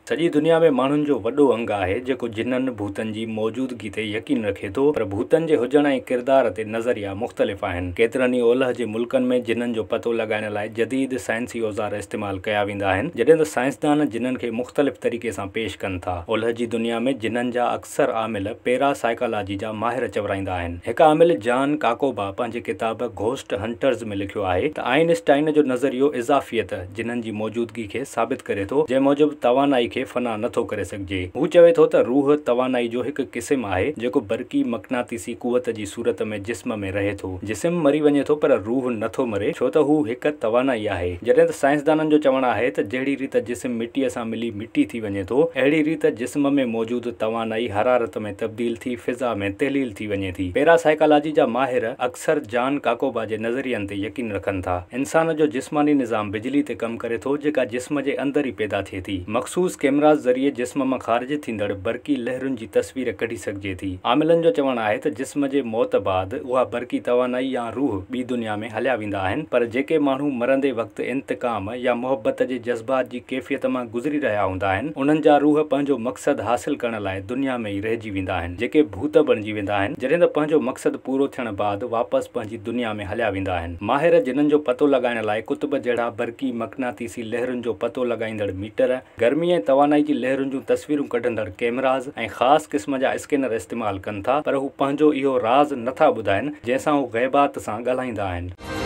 سڄي دنيا ۾ ماڻهن جو وڏو انگ آهي جيڪو جنن، ڀوتن جي موجودگي تي يقين رکي ٿو پر ڀوتن جي هجڻ ۽ ڪردار تي نظريا مختلف آهن. ڪيترن ئي اولهه جي ملڪن ۾ جنن جو پتو لڳائڻ لاء جديد سائنسي اوزار استعمال ڪيا ويندا آهن جڏهن ته سائنسدان جنن کي مختلف طريقي سان پيش ڪن ٿا. اولهه جي دنيا ۾ جنن جا اڪثر عامل پيرا سائيڪالاجي جا ماهر چورائيندا آهن. هڪ عامل جان ڪاڪوبا پنهنجي ڪتاب گهوسٽ هنٽرز ۾ لکيو آهي ته آئن اسٽائن جو نظريو اضافيت، جنن جي موجودگي کي ثابت ڪري ٿو، جنهن موجب توانائي کي فنا نه ٿو ڪري سگهجي. هو چوي ٿو ته روح توانائي جو هڪ قسم آهي، جيڪو برقي مقناطيسي قوت جي صورت ۾ جسم ۾ رهي ٿو. جسم مري وڃي ٿو پر روح نه ٿو مري، ڇو ته هو هڪ توانائي آهي. جڏهن ته سائنسدانن جو چوڻ آهي ته جهڙي ريت جسم مٽيء سان ملي مٽي ٿي وڃي ٿو، اهڙي ريت جسم ۾ موجود توانائي حرارت ۾ تبديل ٿي فضا ۾ تحليل ٿي وڃي ٿي. پيرا سائيڪالاجي جا ماهر اڪثر جان ڪاڪوبا جي نظرين تي يقين رکن ٿا. انسان جو جسماني نظام بجلي تي ڪم ڪري ٿو جيڪا جسم جي اندر ئي پيدا ٿئي ٿي. مخصوص ڪيمراز ذريعي جسم مان خارج ٿيندڙ برقي لهرن جي تصوير ڪڍي سگهجي ٿي. عاملن جو چوڻ آهي ته جسم جي موت بعد اها برقي توانائي يا روح ٻي دنيا ۾ هليا ويندا آهن پر جيڪي ماڻهو مرندي وقت انتقام يا محبت جي جذبات جي ڪيفيت مان گذري رهيا هوندا آهن انهن جا روح پنهنجو مقصد حاصل ڪرڻ لاء دنيا ۾ ئي رهجي ويندا آهن جيڪي ڀوت بڻجي ويندا آهن جڏهن ته پنهنجو مقصد پورو ٿيڻ بعد واپس پنهنجي دنيا ۾ هليا ويندا آهن. ماهر جنن جو پتو لڳائڻ لاء قطب جهڙا برقي مقناطيسي لهرن جو پتو لڳائيندڙ ميٽر، گرمي ۽ توانائي جي لهرن جون تصويرون ڪڍندڙ ڪيمراز ۽ خاص قسم جا اسڪينر استعمال ڪن ٿا پر هو پنهنجو اهو راز نه ٿا ٻڌائن جنهن سان هو غيبات سان ڳالهائيندا آهن.